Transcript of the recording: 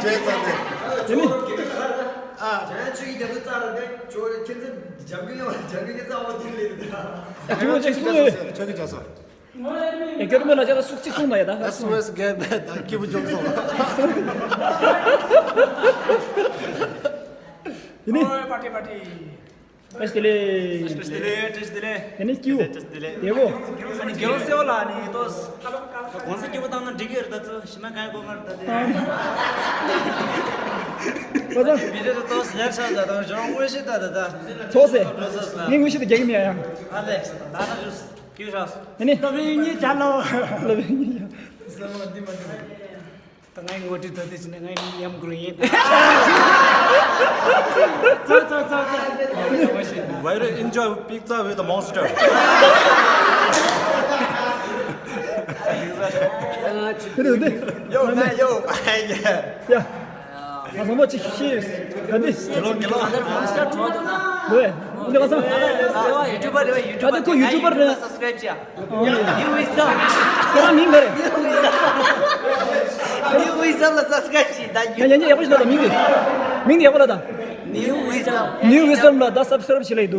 제자네. 제가 주기 전에 짜는데 저 캔들 장경이 싸워 들리는다. 그거 제 수에 저기 자서. 그러면 제가 숙직 손나야 다. SOS 게임에 나 기분 좀 좋아. ini party tes dile ini क्यों देखो अनि गेलो से होला अनि तो कौन से के बताउन डिगेर त सीमा काय गोमर त 맞아 बिरे त यार सा ज्यादा जरङ वेसे त दादा 좋세 ning wish the game ya आले दादा जुस के छ ini तपाईँ जानु lebih तँगाई गोटी त त्यसले गाई नियम ग्रुए Why do you enjoy pizza with a monster? 근데 Yo, man, yo. 야 가서 뭐 cheers 근데 왜 근데 가서 YouTuber 다들 그 유튜버를 subscribe छ new wisdom 그럼 님 그래 new wisdom subscribe छ दा 야 연재 해보지 너 민디 해보라다 new wisdom new wisdom 다 subscribe 실래도